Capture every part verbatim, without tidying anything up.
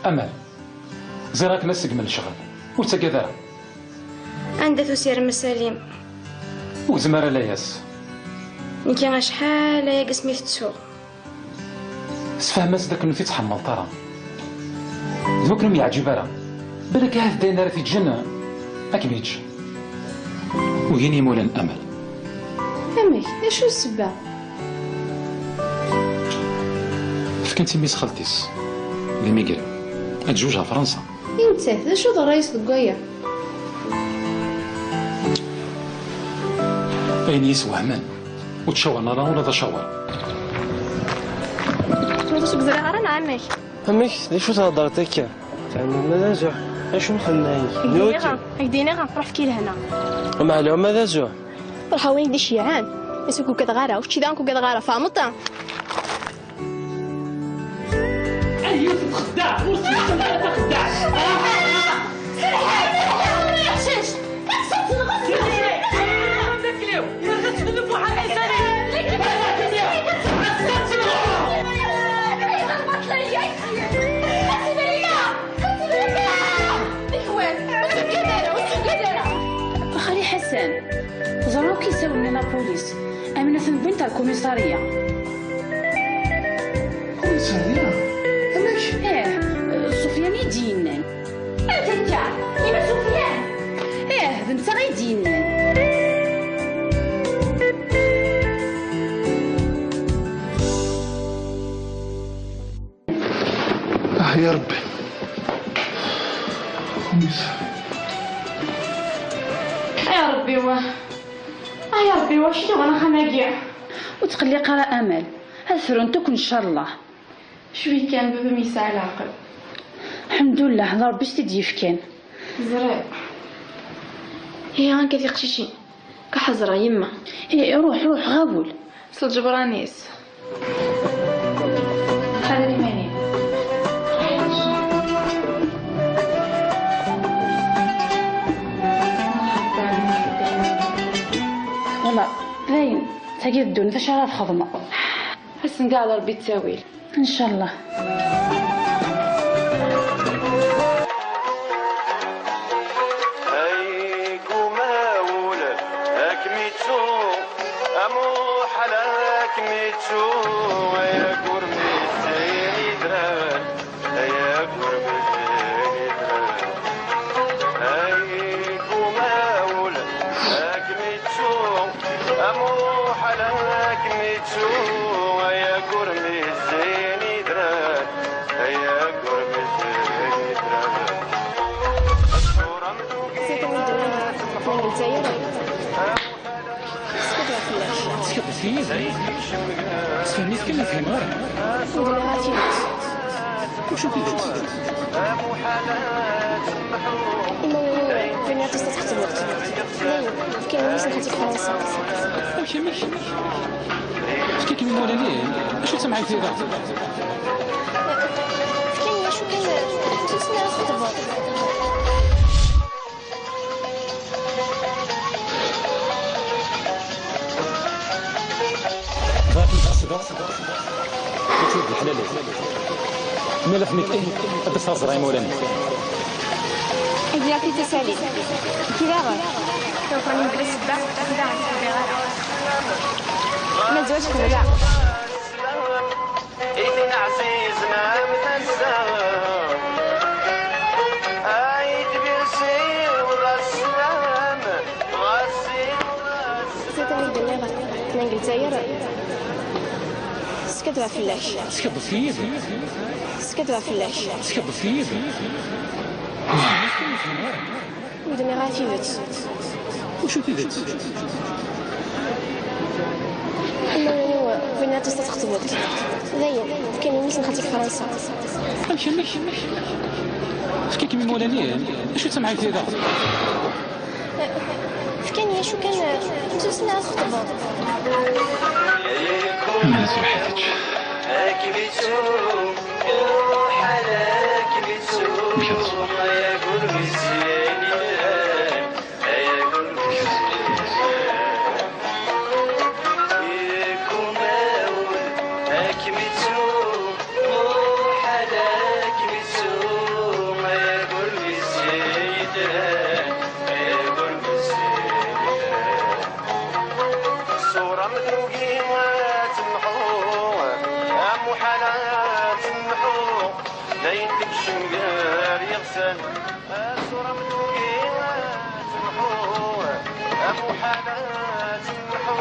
Amal, ẓriɣ akken ad segmen lecɣal. Ur ttagad ara. Anda-t usirem a Salim? Ur gzem ara layas. Nekki acḥal aya deg asmi tettuɣ. Sefhem-as d akken ur t-id-tḥemmleḍ ara. D wakken ur m-yeɛǧib ara. Balak ahat d ayen ara t-yeǧǧen ad kem-yeǧǧ. Ugin yimulan Amal. Amek? D acu ssebba? Fkan-tt i mmi-s xalti-s, d imigren. Ad tjuj ɣer Fransa. I nettat, d acu d ṛṛay-is deg waya? Ayen i yi-swehmen, ur ttcawaren ara ula d acawer. Tura ur ẓriɣ ara neɣ amek? Amek? D acu theddreḍ akka? Teɛna ma d azuḥ, acu n xennay? Ak-d-iniɣ, ak-d-iniɣ, ruḥ efk-iyi lehna. Meɛlum ma d azuḥ. Ruḥ a win i k-d-iceyyɛen. Ass ur k-ugadeɣ ara, ur kečči daɣen ur k-ugadeɣ ara, tfehmeḍ? Ay yiwet n txeddaɛt, ur tessneḍ ara taxeddaɛt. A xali Ḥasan, ẓer akk isawlen n la police. Amen ad ten-wwint ar kumiṣarya. Kumiṣarya? Amek? Ih, Sufyan i d-yennan. Anta akka? Ima Sufyan? Ih, d netta i d-yennan. Ah, ya Rebbi. Kumiṣar. Ay Rebbi, wa. Ay Rebbi, wa, acu yuɣen axxam-agi? Ur tqelliq ara Amal. Ad frunt akk, ncallah. Cwi kan, baba-m yesɛa leɛqel. Ḥemdullah, d Rebbi i s-t-id-yefkan. Ẓriɣ. Ihi, akka tiqcicin. Ka ḥeẓreɣ yemma. Ihi, ruḥ, ruḥ, ɣawel. S lǧebran-is. Xader iman-im. Wala, dayen, tagi d ddunit, acu ara txedmeḍ? Ass-n daɣ d Rebbi ttawil. Ncallah. Ay gumawul, ad kem-ittu, amuḥal ad kem-ittu, ay agurmi zzin idrar, ay agurmi zzin idrar. Ay gumawul, ad kem-ittu, amuḥal ad kem-ittu, ay agurmi zzin idrar, ay agurmi zzin idrar. Sɛiɣ-ten-id-nniɣ, ma n Lezzayer. Teskiḍ ɣef fell-ak. Teskiḍ ɣef yid-i? Sfehmi-t kan, ur fhimeɣ ara. Ur d-nniɣ ara tidet. Wacu tidet? Imawlan-iw bɣan aṭas ad txedmeḍ. Dayen, fkan-iyi-d ad tt-id-ɣreɣ. Amek, amek? Fkan-k imawlan-im? Acu d tamɛayt-agi? Fkan-iyi acu kan, acu kan ara txedmeḍ. Bɣiɣ ad kem-ḥesbeɣ. Mačči d leḥlal-ik. Ma la tnekki, ad d-taẓra imawlan-ik. Ad d-yaf i tasali. Kra ɣer. Tuɣ-n mebla sebba, kra ɣer ur ḥbiɣ ara. Ma zwaǧ qebleɣ. I tin ɛzizen am tasa, ay tbirsiw ɣas slam, ɣas iwlas. Satan i d-nniɣ, tnan deg Lezzayer, teskiḍ ɣef fell-ak. Teskiḍ ɣef yid-i? Teskiḍ ɣef fell-ak. Teskiḍ ɣef yid-i? Ur d-nniɣ ara tidet. Wacu tidet? Imawlan-iw bɣan aṭas ad txedmeḍ. Dayen, fkan-iyi-d ad tt-id-ɣreɣ. Amek, amek? Fkan-k imawlan-im? Acu d tamɛayt-agi? Fkan-iyi acu kan, acu kan ara txedmeḍ. Amen-as lḥiǧ. Amek ad tṣubbeḍ? Amedrugi ad temḥu, amuḥal ad temḥu, d ayen tekcem gar yiɣsan. Asur amedrugi ad temḥu, amuḥal ad temḥu,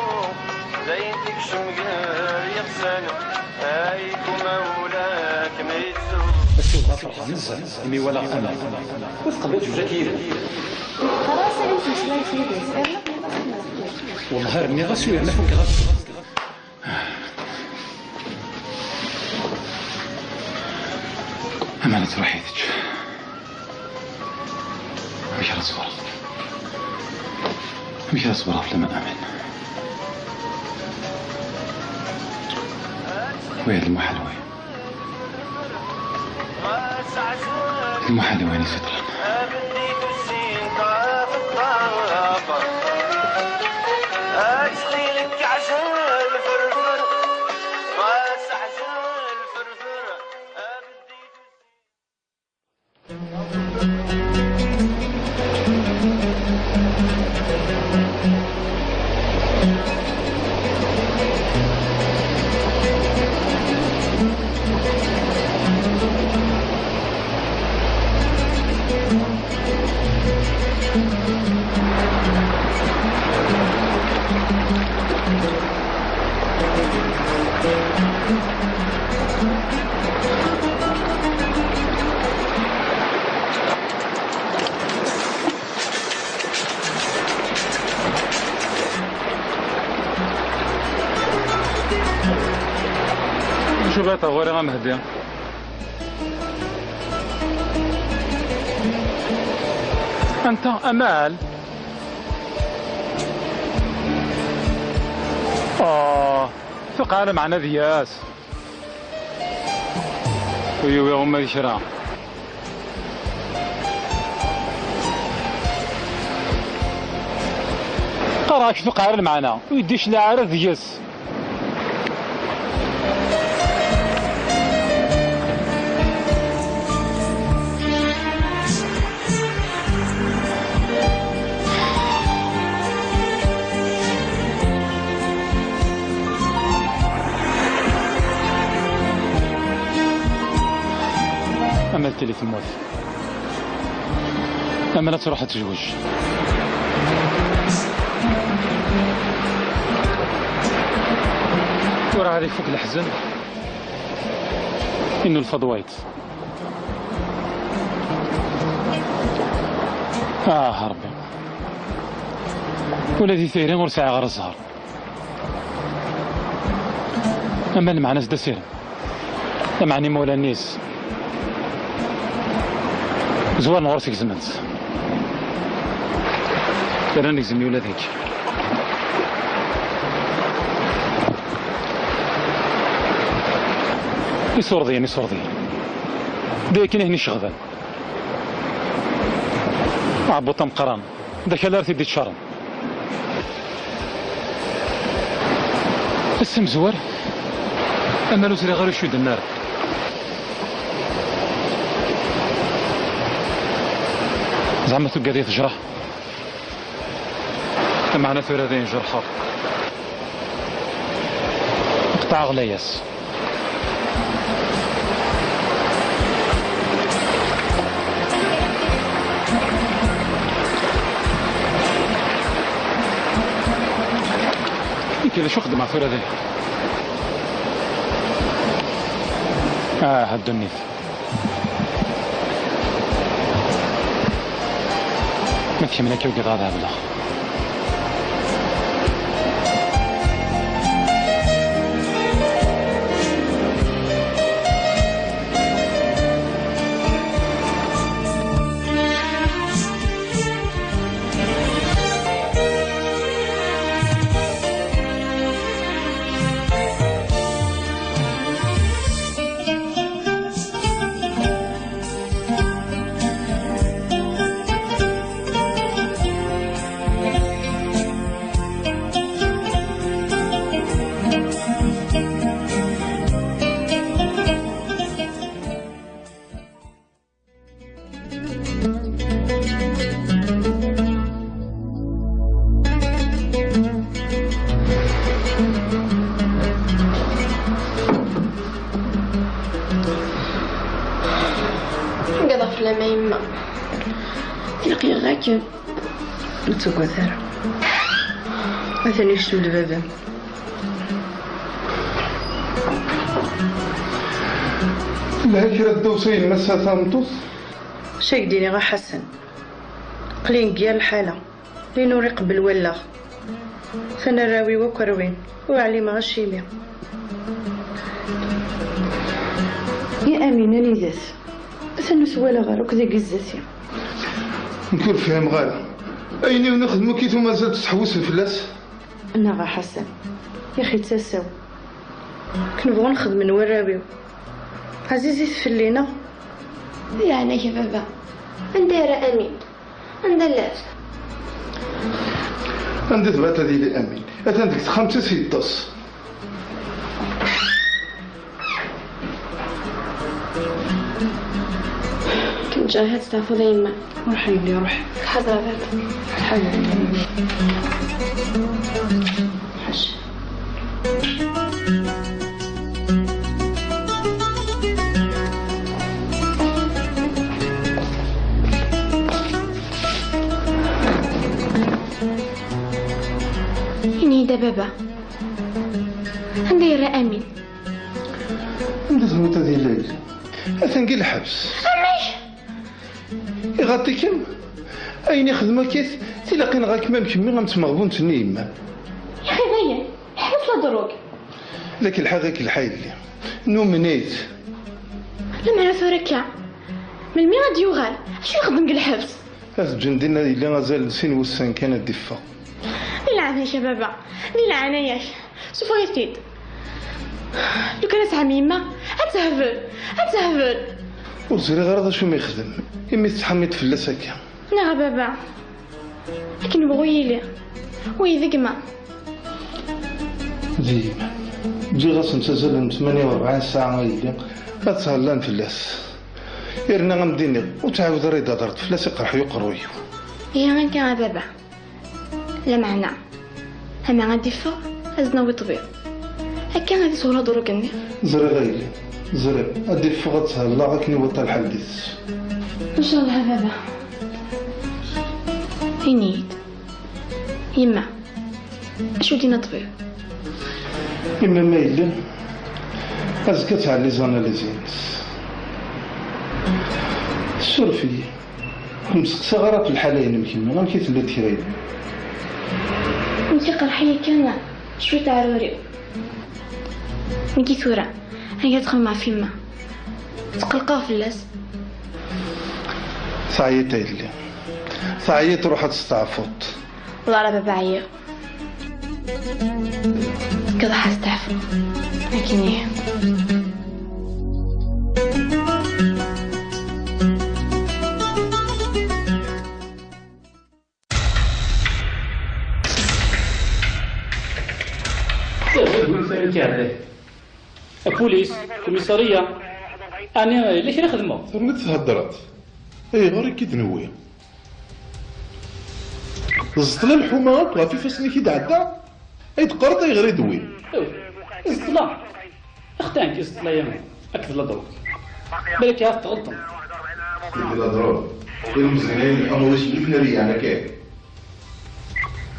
d ayen tekcem gar yiɣsan. Ay guma ula-k ma yettu. Ass-a, ferḥeɣ nezzeh imi walaɣ Amal. Ur teqbil tujjak yid-i. Xalaṣ, ayen tmeslayeḍ yid-s, irna. Wellah ar nniɣ-as u yerna fukeɣ-as. Aman ad truḥ i tečč. Amek ara ṣebreɣ? Amek ara ṣebreɣ fell-am a Aman? Waya d lmuḥal waya. Lmuḥal win i s-yeḍran. Acu bɣiḍ ɣur-i a Mehdi? Anta Amal? Ah, tuqeɛ lmeɛna deg-s. Ur yiwi uma d kra. Qqareɣ-ak tuqeɛ lmeɛna, ur yeddic ara deg-s. Amal tili temmut. Amal ad truḥ ad tezweǧ. Ur ɛad ifuk leḥzen. Innulfa-d wayeḍ. Ah, Ṛebbi. Ula di tayri ur sɛiɣ ara zzher. Ama lmeɛna-s d asirem. Lameɛna imawlan-is zwaren ɣur-s gezmen-tt. Rran gzem-iyi ula d nekk. Isurdiyen, isurdiyen. D akken i ten-iceɣben. Aɛebbuḍ ameqqran. D akal ara t-id-iččaren. Ass amezwar, Amal ur ẓriɣ ara acu i d-tenna ara. Zeɛma tugad i tejreḥ? Lameɛna tura dayen jerḥeɣ. Qeṭɛeɣ layas. Nekk d acu xeddmeɣ tura dayen? Ah, a ddunit. Ma tkemmel akka, ugadeɣ ad hebleɣ. Ilaq-aɣ akken. Ur ttagad ara. Atan ikcem-d baba-m. Lha kra ddaw s yemma-s a tameṭṭut? Acu ak-d-iniɣ a Ḥasan? Aql-i deg yir lḥala. Lin ur iqebbel wallaɣ. Atan arraw-iw akk rwin. Ur ɛlimeɣ acimi. Ya Amin, anida-t? Atan ur t-walaɣ ara akk deg izzat-i. Nekk ur fhimeɣ ara. Ayen i wen-ixdem akk-it u mazal tettḥewwisem fell-as? Neɣ a Ḥasan, yaxi d tasa-w. Akken bɣun xedmen warraw-iw. Ɛzizit fell-i, neɣ? Di leɛnaya-k a baba, anda yerra Amin? Anda llant? Anda tebɣiḍ ad yili Amin? Atan deg texxamt-is yeṭṭes. Ken ǧahiḍ testeɛfuḍ a yemma. Ruḥ a yelli, ruḥ. Ḥader a baba. Ḥader. Ḥaca. Ini-yi-d a baba, anda yerra Amin? Anda tebɣiḍ ad yili? Atan deg lḥebs. Amek? Iɣaṭ-ikem? Ayen ixdem akka, tilaq ineɣ-akem am kemmi am tmeɣbunt-nni yemma. Yaxi dayen, ḥbes la drogue. La k-lḥiɣ, la k-lḥiɣ a yelli. Numen-it. Lameɛna tura akka, melmi ad d-yuɣal? Acu ixeddem deg lḥebs? Ad t-ǧǧen dinna yelli azal n sin wussan kan ad d-iffeɣ. Di leɛnaya-k a baba, di leɛnaya-k, sufeɣ-it-id. Lukan ad tesɛam yemma, ad tehbel, ad tehbel. Ur ẓriɣ ara d acu mi yexdem, imi tettḥammiḍ fell-as akka. Neɣ a baba, akken bɣu yili, wi d gma. D yemma. Ǧǧiɣ-asent azal n tmanya u rebɛin ssaɛa a yelli, ad thellan fell-as. Yerna am d-iniɣ, ur ttɛawed ara ad d-thedreḍ fell-as, iqerḥ-iyi uqerruy-iw. Ihi akka a baba. Lameɛna, ama ad d-iffeɣ, ad s-d-nawi ṭṭbib. Akka ad iseww la drogue-nni. Ẓriɣ a yelli, ẓriɣ. Ad d-iffeɣ ad t-helleɣ akken iwata lḥal deg-s. Ncallah a baba. Ini-yi-d. Yemma, acu d-yenna ṭṭbib? Yemma ma yelli, azekka ad tɛelli les analyses-ines. Ssuref-iyi. Ur kem-steqsaɣ ara ɣef lḥala-inem kemmi, amek i telliḍ kra-inu? Nekk iqerḥ-iyi kan cwiṭ aɛrur-iw. Nekki tura, anga ad xemmemeɣ ɣef yemma. Tqelqeɣ fell-as. Teɛyiḍ a yelli. Teɛyiḍ, ruḥ ad testeɛfuḍ. Wallah a baba ɛyiɣ. Nekk ad asteɛfuɣ. Akken ihi. Apulis, kumisariya. Ani, yella kra xedmeɣ? Terniḍ theddreḍ. Ayɣer i k-id-newwi? D ẓẓla lḥuma akk ɣef ifassen-ik i d-ɛedda? Ay d-qqareḍ ayɣer i d-wwin? Aw, d ẓẓla! Axti ɛni d ẓẓla-ya akked la drogue? Balak ahat tɣelṭem. Akked la drogue? Ilmeẓyen-ayi am ulac yid-wen ara iɛan akka.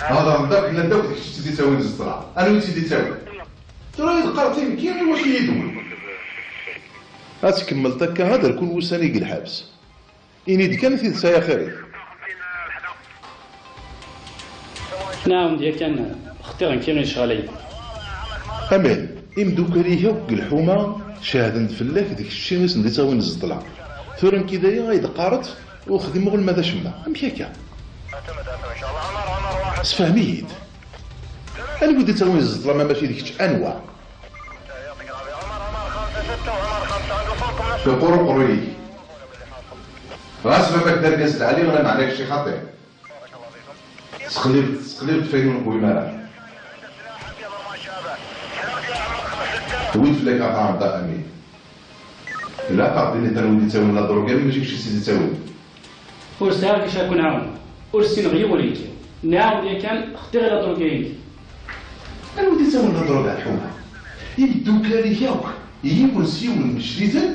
Hedren-d akk, nnan-d akk d kečč i tt-id-ittawin d ẓẓla. Anwa i tt-id-ittawin? Tura i d-qqareḍ i nekki, i wacu i yi-d-wwin? Ad tkemmleḍ akka, ad rkun wussan-agi deg lḥebs. Ini-d kan tidet ay axir-ik. Nɛawed yakan xtiɣ nekki i lecɣal-agi. Aman, imeddukal-ik akk deg lḥuma cehden-d fell-ak d kečči i sen-d-ittawin ẓẓla. Tura nekki d aya ay d-qqareḍ ur xdimeɣ ula ma d acemma. Amek akka? Sefhem-iyi-d. Anwa i d-ittawin ẓẓla ma mačči d kečč? Anwa? Iqquṛ uqerruy-ik. Ɣas baba-k d argaz lɛali, lameɛna kečči xaṭi. Tesqlibeḍ, tesqlibeḍ f ayen ur neqwim ara. Tewwi-d fell-ak a Ɛebda Amin. Ilaq ad ɣ-d-tiniḍ anwa i d-ittawin la drogue-agi, mačči kečč i tt-id-ittawin. Ur sɛiɣ kečč ad ken-ɛawneɣ. Ur ssineɣ yiwen yekki. Nɛawed yakan, xtiɣ la drogue-agi. Anwa i d-ittawin la drogue a lḥuma? Imeddukal-ik akk, yiwen s yiwen mecliten,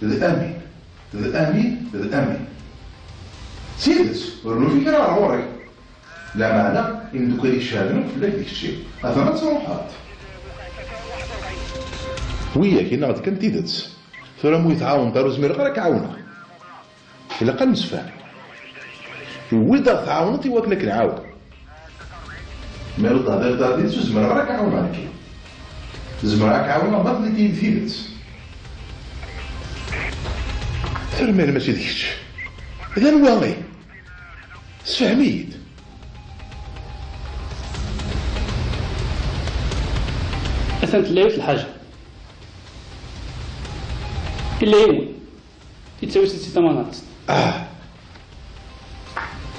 d Amin. D Amin, d Amin. D tidet, ur nufi kra ɣer ɣur-i. Lameɛna, imeddukal-ik cehmen akk fell-ak d kečči. Atan ad truḥeḍ. Wiyak, yenna-ɣ-d kan tidet. Tura ma ur yi-tɛawneḍ ara, ur zmireɣ ara ad k-ɛawneɣ. Ilaq ad nemsefham. Wid aɣ-tɛawneḍ i wakken ad k-nɛawen. Ma ur d-tehdireḍ ara tidet, ur zmireɣ ara ad k-ɛawneɣ nekki. Zemreɣ ad k-ɛawneɣ ma tenniḍ-iyi-d tidet. Termel mačči d kečč. D anwa-i? Sefhem-iyi-d. Atan tella yiwet lḥaǧa. Illa yiwen. Yettawi-tt-id si Tamanɣast. Ah!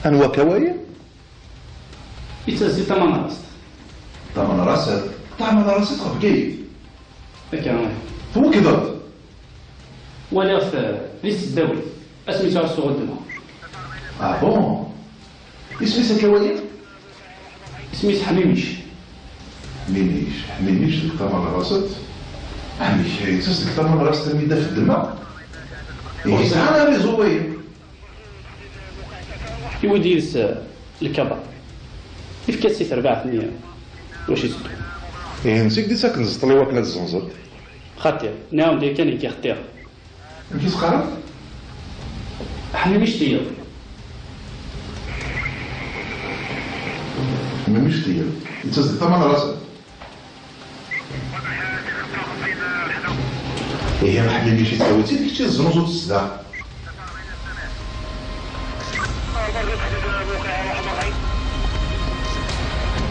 Anwa akka wayi? Yettawi-tt-id si Tamanɣast. Tamanɣast? Tamanɣast ɣef Bgayet? Akka, ih. Twekdeḍ? Waliɣ-t di tesdawit, asmi ttɛussuɣ ddma. Ah bon? Isem-is akka wayi? Isem-is Ḥmimic. Ḥmimic, Ḥmimic deg Tamanɣast? Amek, yettas deg Tamanɣast mi d-af ddma? Ihi sɛan ariẓu wayi. Iwwi-d yid-s, eh, lkabaṭ. Ifka-tt i terbaɛt-nni, eh, wacu iteddu. Ihi nsi-k d-ittaken zṭel i wakken ad tzenzeḍ. Xaṭi, nɛawed yakan nekk ixeṭṭiɣ. Amek i s-qqaren? Ḥmimic tiyeḍ. Ḥmimic tiyeḍ. Yettas deg Tamanɣast. Ihi, Ḥmimic yettawi-tt-id, kečč i teznuzuḍ zdax.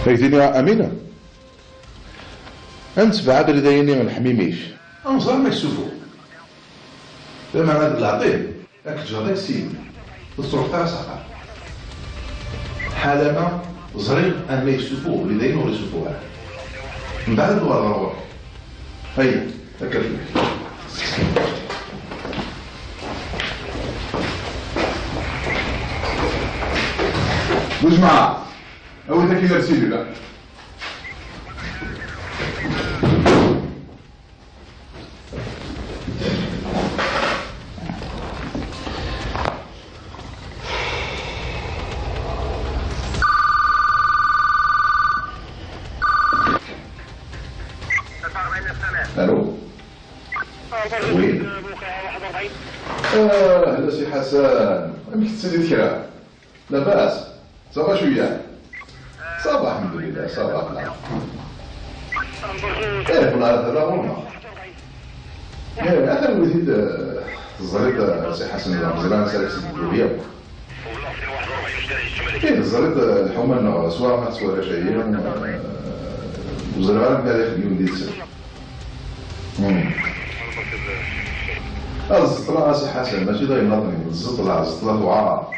Ad k-d-iniɣ amin. Ad netbeɛ abrid-ayi-nni n Ḥmimic. Ad nẓer ma yessufuɣ. Lameɛna deg leɛqel, ad k-ǧǧeɣ deg sin. Ur tettruḥeḍ ara s axxam. Ḥalama ẓriɣ anma yessufuɣ, wlid ayen ur yessufuɣ ara. Mbeɛd ad d-uɣaleɣ ɣur-k. Aya, akka fell-ak. Bujmaɛ, awi-d akkin ar sidi da. Allô? Oui. آه، أهلا سي حسن، أمك تسدي كرا؟ لاباس؟ صافا شوية؟ صافا الحمد لله، صافا بلا. إيه، بلا هذا غورنا. إيه، أخي الوزير، آه، الزريط، آه، سي حسن، آه، مزرعة سالك سيد الدنيا. إيه، الزريط، آه، الحومة نوع، سواء ما تسوى لا شيء، آه، وزرعة كان يخدم يوم ديتسن. مم. الزطلة، سي حسن، ماشي دايما نظري، الزطلة، الزطلة وعار.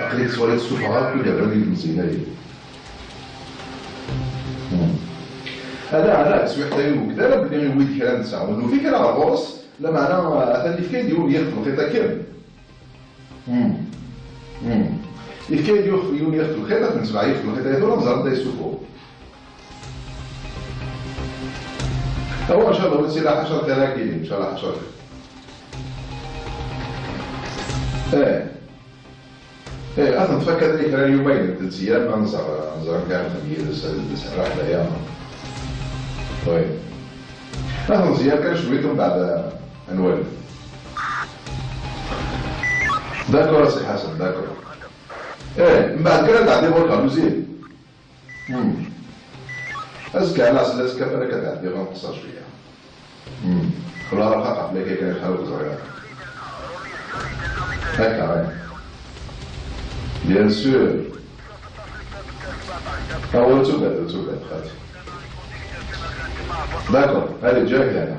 Aql-ik ttwaliḍ ssufɣeɣ akk idderɣel i yemzinayen. Hmm. Ala, ala, teswiḥt-ayi ur nekk ara belli iwwi-d kra netta. Ur nufi kra ɣer ɣur-s, lameɛna atan yefka-yi-d yiwen yiɣef lqiṭ akken. Hmm. Hmm. Yefka-yi-d yiwen yiɣef lqiṭ, ad t-netbeɛ yiɣef lqiṭ-ayi tura nẓer anda yessufuɣ. Awa, ncallah, ur ttili ḥaca lxir-agi, ncallah ḥaca lxir. Eh. Eh, ad ten-tfakkeḍ i kra n yumayen n tensiyam, ad nẓer, ad nẓer amek ara ten-yid-s, ad d-nserreḥ d aya. Oui. Ad nẓer kan cwiṭ, mbeɛd ad nwali. D'accord, a Si Ḥasan, d'accord. Eh, mbeɛd kan ad ɛeddiɣ ɣur-k ɣer luzin. Hmm. Azekka ɛla ɛsel, azekka balak ad ɛeddiɣ ad nqeṣṣer cwiya. Hmm. Xla ara xaqeɣ fell-ak yakan acḥal ur k-ẓriɣ ara. Akka, eh. Bien sûr. Ah, ur ttugad, ur ttugad, xati. D'accord, allez, ǧǧiɣ-ak lehna.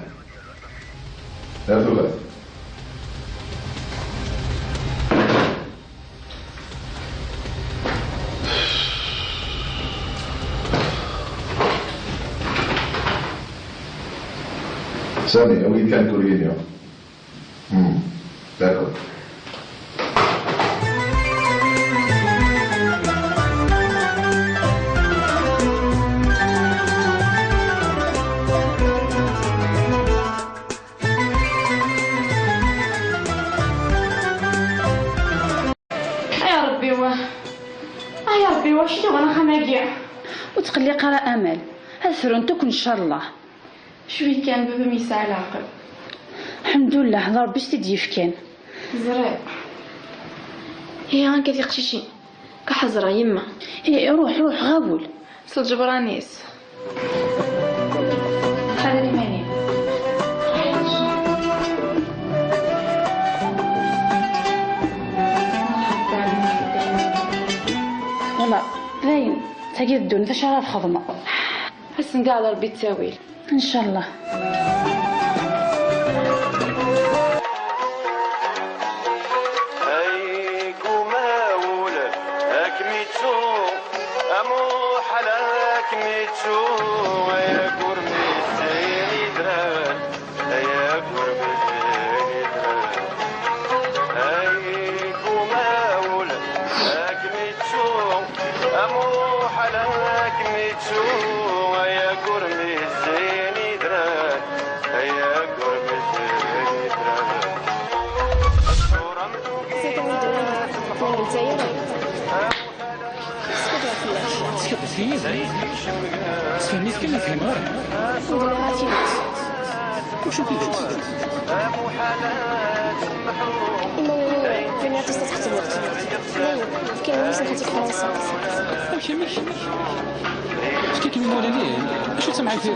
Ar tura. Sami, awi-d kan kulini. Hmm, d'accord. Ayɣer Tqelliq ara Amal. Ad frunt akk, ncallah. Cwi kan, baba-m yesɛa leɛqel. Lḥemdullah, d Ṛebbi i s-t-id-yefkan. Ẓriɣ. Ihi, akka tiqcicin. Ka ḥeẓreɣ yemma. Ihi, ruḥ, ruḥ, ɣawel. S lǧebran-is. Ḥader iman-im. Wala, dayen, tagi d ddunit, acu ara txedmeḍ? Ad sen-d-aɛd Ṛebbi ttawil. Ncallah. Ay gumawul, ad kem-ittu, amuḥal ad kem-ittu, ay agurmi zzin idran, ay agurmi zzin idran. Ay gumawul, ad kem-ittu, amuḥal ad kem-ittu, ay agurmi zzin idran, ay agurmi zzin idran. C'est ton idole, ton idole. Sfehmet-iyi-d. Sfehmet kan, ur fhimeɣ ara. Ur d-nniɣ ara tidet. Wacu tidet? Imawlan-inu bɣan aṭas ad tketbeḍ. Dayen, fkan-iyi-d ad tt-id-qqreɣ. Amek, amek? Fkan-k imawlan-im? Acu d tamɛayt-agi?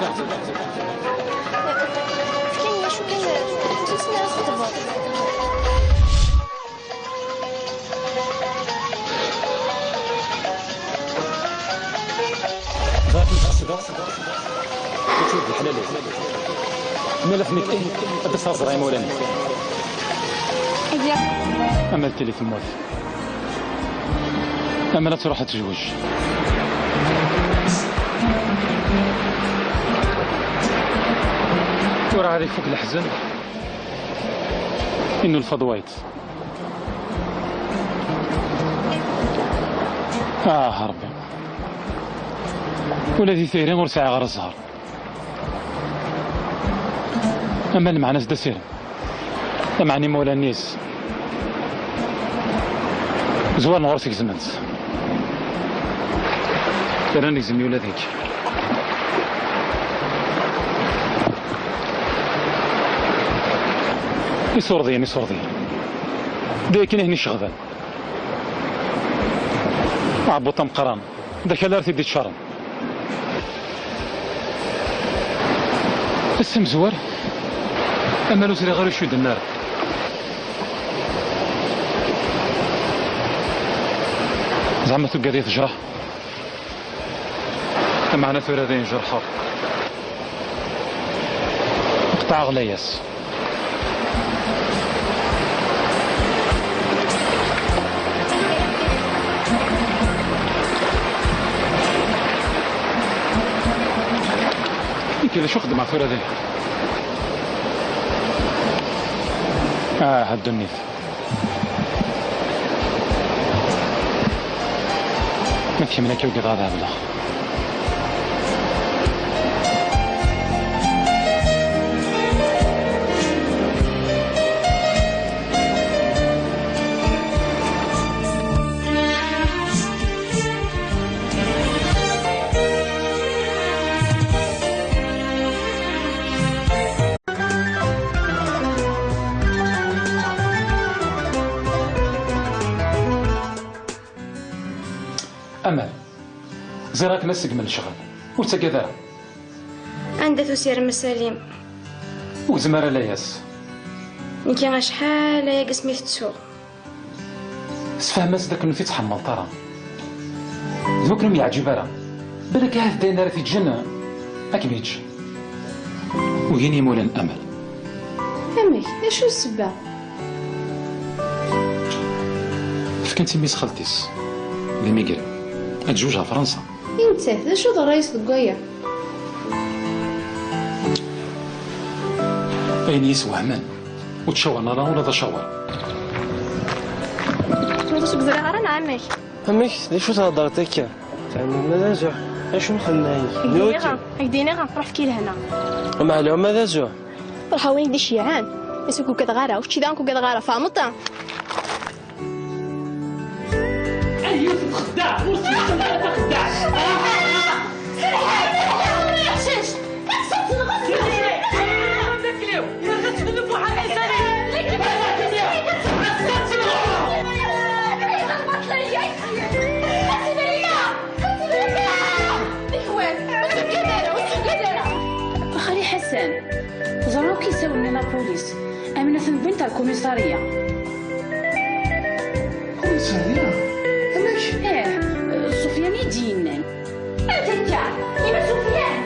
Fkan-iyi acu kan, ur ssneɣ ara ad tketbeḍ. Bɣiɣ ad kem-ḥesbeɣ d leḥlal-ik. Ma la tmik, eh, ad d-taẓra imawlan-ik. Ama ad tili temmut, ama ad truḥ ad tezweǧ. Tura ad ifuk leḥzen, innulfa-d wayeḍ. Ah, Ṛebbi. Ula di tayri ur sɛiɣ ara zzher. Ama lmeɛna-s d asirem. Lameɛna imawlan-is zwaren ɣur-s gezmen-tt. Rran gzem-i ula d nekk. Isurdiyen, isurdiyen. D akken i ten-iceɣben. Aɛebbuḍ ameqqran, d akal ara t-id-iččaren. Ass amezwar, amal ur ẓriɣ ara acu i d-tenna ara. Zeɛma tugad i tejreḥ? Lameɛna tura dayen jerḥeɣ. Qeṭɛeɣ layas. Nekk d acu xeddmeɣ tura dayen? Ah, a ddunit. Ma tkemmel akka, ugadeɣ ad hebleɣ. Amal, ẓriɣ akken ad segmen lecɣal. Ur ttagad ara. Anda-t usirem a Salim? Ur gzem ara layas. Nekki acḥal aya deg asmi tettuɣ. Sefhem-as d akken ur t-ttḥemmleḍ ara. D wakken ur m-yeɛǧib ara. Balak ahat d ayen ara t-yeǧǧen ad kem-yeǧǧ. Ugin yimawlan Amal. Amek? D acu ssebba? Fkan-tt i mmi-s xalti-s d imigren. Ad tezweǧ ɣer Fransa. I nettat, d acu d ṛṛay-is deg waya? Ayen i yi-swehmen, ur ttcawaren ara ula d acawer. Ur tt-ẓriɣ ara, neɣ amek? Amek? D acu theddreḍ akka? Teɛmam ma d azuḥ. Acu nxeddem ayen? Ak-d-iniɣ, ak-d-iniɣ, ruḥ efk-i lehna. Amaɛlum ma d azuḥ. Ruḥ a win i d-iceyyɛen. Is ur k-ugadeɣ ara, ur kečči daɣen ur k-ugadeɣ ara, tfehmeḍ-t? Ay yiwet n txeddaɛt, ur tfehmeḍ ara taxeddaɛt. Teẓra akk isawlen n la police. Amen ad ten-wwint ar kumisarya. Kumisarya? Amek? Ih, Sufyan i d-yennan. Anta akka? Ima Sufyan?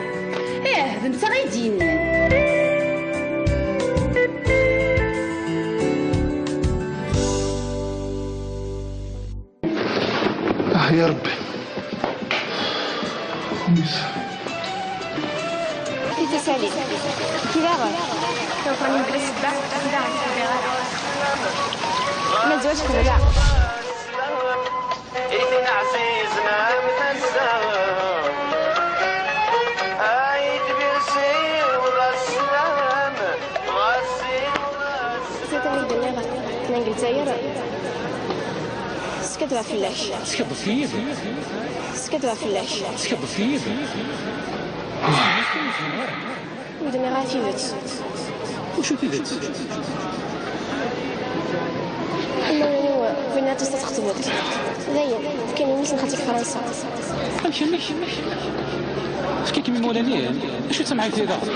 Ih, d netta i d-yennan. Ah, ya Rebbi. Kumis. Di tasali. Kira. Mazal tqebla. I tin ɛzizen am tasa. Ay tbirsi ula sslam. Ɣas. Sɛiɣ ad d-iniɣ, kra n Lezzayer teskaddeb fell-ak. Teskaddeb fell-i? Teskaddeb fell-ak. Teskaddeb fell-i? Ur d-nniɣ ara tidet. Wacu tidet? Imawlan-iw wwin-aɣ-d ad txeṭbeḍ. Dayen, fkan-iyi-d xalti deg Fransa. Amek, amek? Fkan-kem imawlan-im? Acu d tamɛayt-aya daɣen?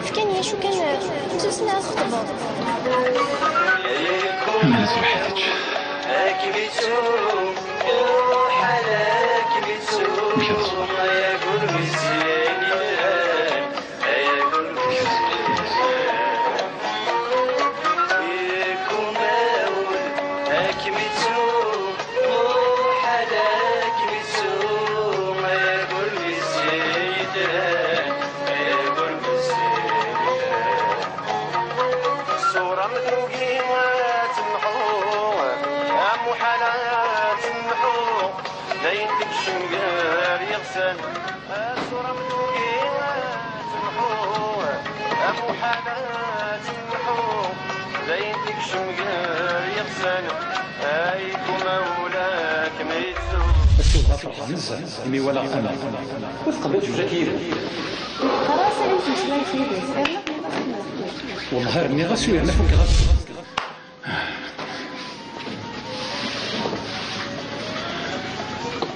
Fkan-iyi acu kan, eh, ur ssneɣ ad xeṭbeɣ. Aman ad truḥ ad tečč. Amek ad teṣber? Ṣṣura-m tugi ad temḥu, amuḥal ad temḥu, d ayen tekcem gar yiɣsan. Ṣṣura-m tugi ad temḥu, amuḥal ad temḥu, d ayen tekcem gar yiɣsan. Ay kumawla kem-ittu. Ass-a dɣa ferḥeɣ nezzeh imi walaɣ Aman. Ur teqbil tjujjak yid-m. Xalaṣ, ayen tmeslayeḍ yid-s, yerna wellah ar nniɣ-as u yerna fukeɣ-as.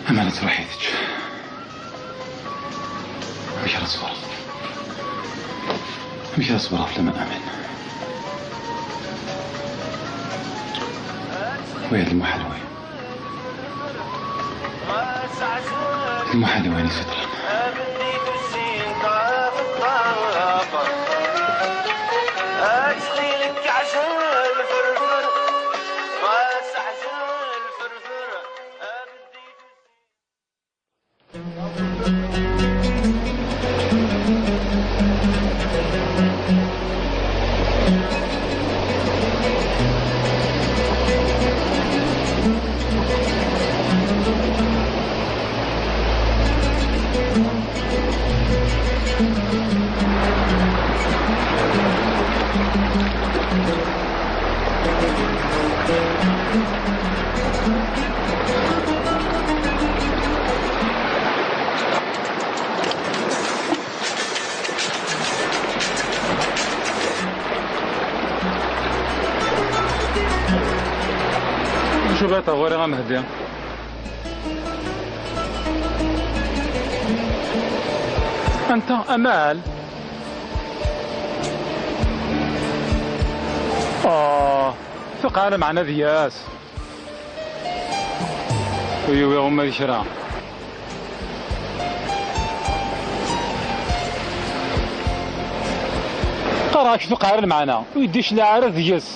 Aman ad truḥ ad tečč. Amek ara ṣebreɣ? Amek ara ṣebreɣ fell-am a Aman? Waya d lmuḥal waya. Lmuḥal i wayen iṣeṭṭlen. Acu bɣiḍ ɣur-i a Mehdi? Anta Amal? Ah, tuqeɛ lameɛna deg-s. Ur yuwi uma d kra. Qqareɣ-ak tuqeɛ lameɛna, ur yi-d-icliɛ ara deg-s.